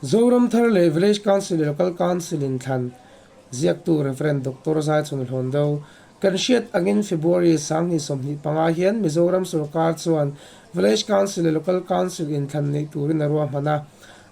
Zoram thar leh Village Council leh Local Council inthlan ziaktu Rev. Doctor Zaichhun Hlawndo kan hriat angin February 2025 hian Mizoram sorkar chuan Village Council leh Local Council inthlan neih turin a ruahman a.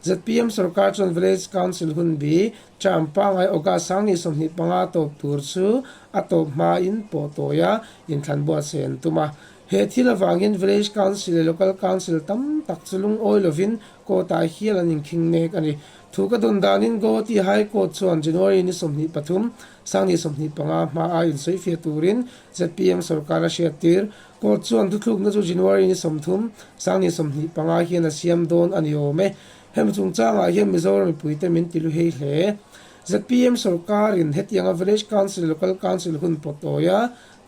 Zpm sorkar chuan Village Council hun bi term pangngai August 2025 tawp tur chu a tawp hmain pawh tawia inthlan buatsaih an tum a. He thil avangin Village Council leh Local Council tam tak chu lungawi lovin Court-ah hial an inkhing mek a ni. Thu ka dawn danin Guwahati High Court chuan January ni 23, 2025 hmaa insawifiah turin zpm sorkar a hriattir. Court chuan thuthlukna chu January ni 30, 2025 hian a siam dawn a ni awm e. Hemi chungchangah hian Mizoram mipuite min ti lu hei hle. Zpm sorkarin hetianga Village Council, Local Council hun pawt tawia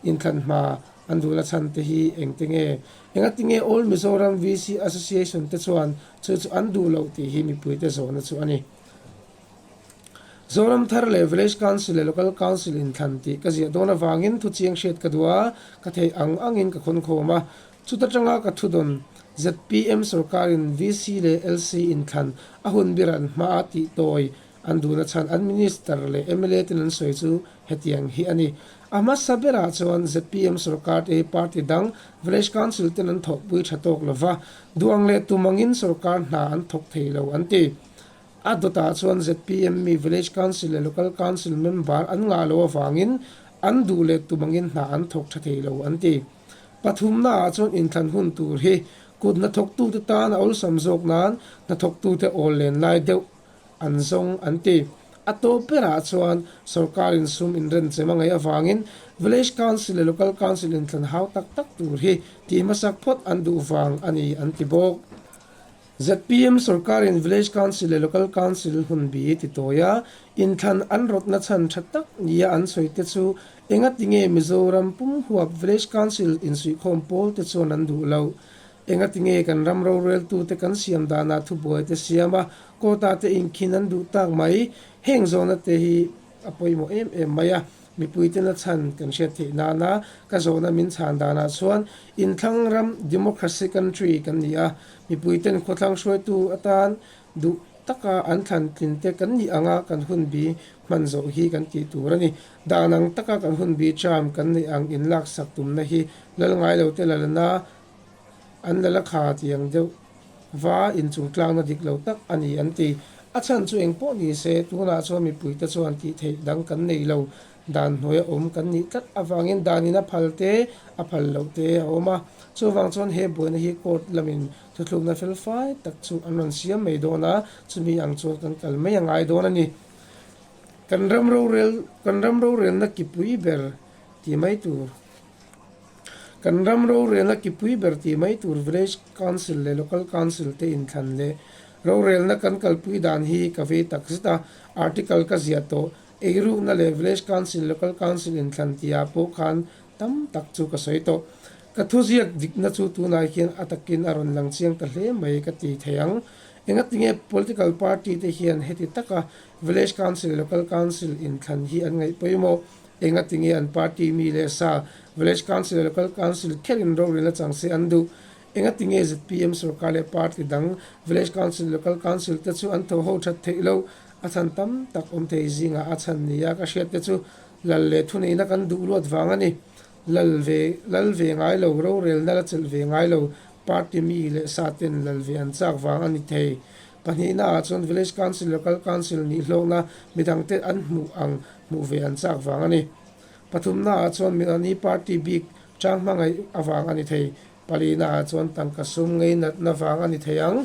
inthlan hma An duhna chhan te hi engte nge? Engati nge All Mizoram VC Association te chuan chu chu an duh loh tih hi mipuite zawhna chu a ni. Zoram thar leh Village Council leh Local Council inthlan tih ka ziah dawn avangin thu chiang hriat ka duh a, ka theih ang angin ka khawnkhawm a. Chuta tanga ka thudawn zpm sorkarin VC leh LC inthlan a hun ber an hma a tih tawi An duhna chhan an Minister leh mla ten an sawi chu hetiang hi a ni. A hmasa berah chuan zpm sorkar te hi party dang Village Council ten an thawhpui tha tawk lova, duang leh tum angin sorkar hna an thawk thei lo an ti. A dawtah chuan zpm mi Village Council leh Local Council member an ngah loh avangin an duh leh tum angin hna an thawk tha thei lo an ti. Pathumnaah chuan inthlan hun tur hi kut hnathawktute tan a awlsam zawk nan hnathawktute awl len lai deuh an zawng an ti. A tawp berah chuan sorkarin sum inrenchem a ngaih avangin Village Council leh Local Council inthlan hau tak tak tur hi tih hmasak phawt an duh vang a ni an ti bawk. Zpm sorkarin Village Council leh Local Council hun bi ti tawi a, inthlan an rawtna chhan tha tak nia an sawi te chu engatinge Mizoram pum huap Village Council insuihkhawm pawl te chuan an duh loh? Engatinge kan ram roreltute kan siam danah thubuai te siam a, quota te inkhin an duh tak mai? Heng zawhna te hi a pawimawh em em mai a, mipuitena chhan kan hriat theih nana ka zawhna min chhan danah chuan inthlang ram, democracy country, kan ni a, mipuiten khawthlang hruaitu atan duh taka an thlan tlin te kan nih anga kan hun bi hman zawh hi kan tih tur a ni. Dan ang taka kan hun bi term kan neih ang inlaksak tumna hi lal ngai lo te lalna An la la kha tiang deuh va inchung tlangna dik lo tak a ni an ti. A chhan chu eng pawh ni se, tunah chuan mipuite chuan tih theih dang kan nei lo. Dan hnuaia awm kan nih tlat avangin danin a phal te, a phal loh te a awm a. Chuvang chuan he buaina hi court lamin thuthlukna fel fai tak chu an rawn siam mai dawn a, chumi ang chuan kan kal mai a ngai dawn a ni. Kan ram rorel, kan ram rorelna kipui ber tih mai tur. Kan ram rorelna kipui ber tih mai tur Village Council leh Local Council te inthlan leh rorelna kan kalpui dan hi ka vei tak zet a, article ka ziah tawh eirukna leh Village Council, Local Council inthlan tihah pawh khan tam tak chu ka sawi tawh. Ka thuziak dikna chu tunah hian a takin a rawn lang chiang ta hle mai ka ti thei ang. Engatinge political party te hian heti taka Village Council, Local Council inthlan hi an ngaih pawimawh? Engatinge an party mi leh sa Village Council leh Local Council kherin rorelna chang se an duh? Engatinge zpm sorkar leh party dang Village Council, Local Council te chu an tho ho that theih loh? A chhan tam tak awm thei zingah a chhan nia ka hriat te chu lal leh thuneihna kan duh luat vang a ni. Lal ve lal ve ngai lo, rorelna la chelh ve ngai lo party mi leh sa ten lal ve an chak vang a ni thei. Pahnihna ah chuan Village Council, Local Council nih hlawkna midangte an hmuh ang hmuh ve an chak vang a ni. Pathumna ah chuan Milani party bik chang hmangaih avang a ni thei. Palina ah chuan tangka sum ngei natna vang a ni thei ang.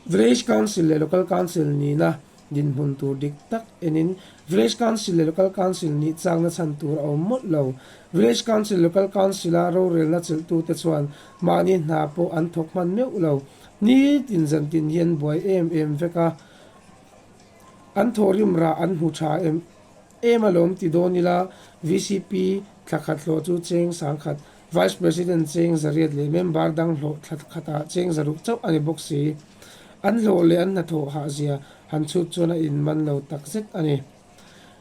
Village Council leh Local Council nihna dinhmun tur dik tak enin Village Council leh Local Council nih chakna chhan tur a awm mawlh lo. Village Council, Local Council-a rorelna chelhtute chuan mahni hna pawh an thawk hman meuh lo. Nitin zantin hi an buai em em vek a. An thawhrim rah an hmu tha em em alawm ti dawn ila vcp thla khat hlawh chu cheng sangkhat, Vice President cheng zariat leh member dang hlawh thla khatah cheng zaruk chauh a ni bawk si. An hlawh leh an hnathawh hahzia han chhut chuan a inman lo takzet a ni.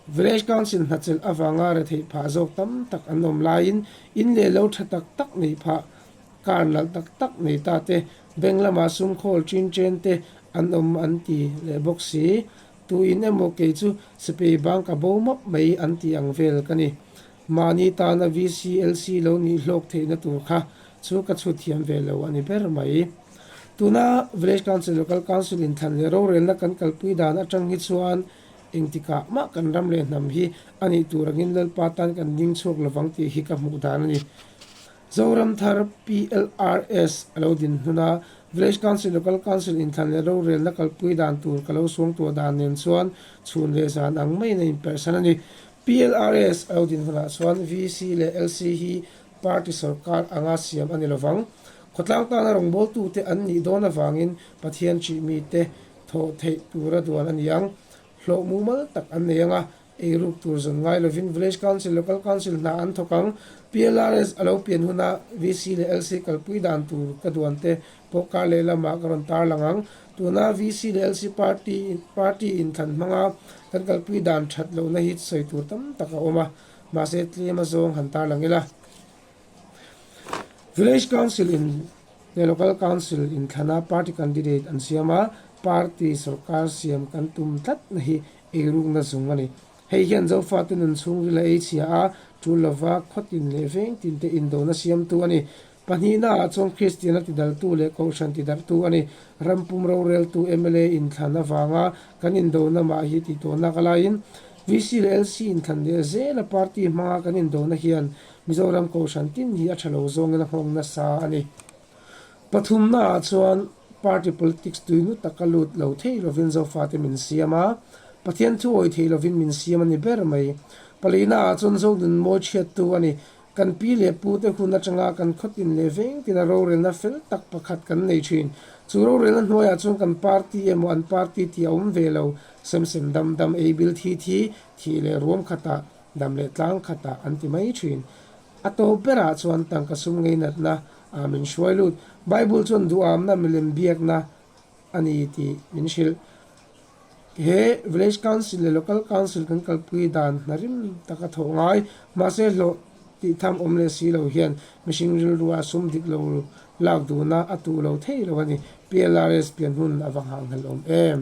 Village Council hnachelh avanga retheih phah zawk tam tak an awm laiin in leh lo tha tak tak neih phah, car nalh tak tak nei ta te, bank lama sum khawl chin chen te. an awm an ti leh bawk si. Tuin emaw kei chu sipei bang ka bo map mai an tih ang vel ka ni. Mahni tana VCLC lo nih hlawk theihna tur kha chu ka chhut thiam ve lo a ni ber mai. Tuna Village Council, Local Council inthlan leh rorelna kan kalpui dan atang hi chuan engtikah mah kan ram leh hnam hi a nih tur angin Lalpa tan kan ding chhuak lovang tih hi ka hmuh dan a ni. Zoram thar PLRS a lo din hnun a, Village Council, Local Council inthlan leh rorelna kalpui dan tur ka lo suangtuah dan nen chuan chhun leh zan ang maiin a inperhsan a ni. PLRS a lo din hunah chuan VC leh LC hi party sorkar anga siam a ni lovang. Khawtlang tana rawngbawltute an nih dawn avangin Pathian ṭih mite thawh theih tura duan a ni ang. Hlawh mumal tak an nei ang a, Eiruk tur zawn ngai lovin Village Council, Local Council hna an thawk ang. PLRS a lo pian huna VC leh LC kalpui dan tur ka duan te pawh kar leh lamah ka rawn tarlang ang. Tuna VC leh LC party party inthlan hmanga kan kalpui dan that lohna hi sawi tur tam tak a awm a, mahse tlem a zawng han tarlang ila. Village Council in leh Local Council inthlana party candidate an siam a, party sorkar siam kan tum tlatna hi Eirukna zung a ni. Hei hian Zofate nun chhungril a ei chhia a, tul lova khawtin leh vengtin te indona siamtu a ni. Pahnihna ah chuan Kristiana tidaltu leh Kohhran tidarhtu a ni. Rampum roreltu mla inthlan avanga kan indona mah hi tih tawhnak a laiin VC leh LC inthlan leh zela party hmanga kan indona hian Mizoram Kohhran tin hi a tha lo zawngin a nghawng nasa a ni. Pathumna ah chuan party politics tuinu taka lut lo thei lovin Zofate min siam a, Pathian thu awih thei lovin min siam a ni ber mai. Palina ah chuan Zonun mawi chhiattu a ni. Kan pi leh pu te hun atanga kan khawtin leh vengtina rorelna fel tak pakhat kan nei thin. Chu rorelna hnuaiah chuan kan party emaw an party tih a awm ve lo. Sem sem dam dam ei bil thi thi, thih leh ruam khatah, dam leh tlang khatah an ti mai thin. A tawp berah chuan tangka sum ngeinatna ah min hruai lut. Bible chuan duhamna milem biakna a ni tih min hrilh. He Village Council leh Local Council kan kalpui dan hna rim taka thawh ngai, mahse hlawh tih tham awm leh si lo hian mihring rilrua sum dik lo lak duhna a tuh lo thei lo a ni. PLRS pian hun a va nghah nghelh awm em?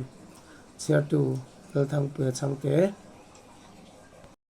Chhiartu Lalthangpuia Chhangte.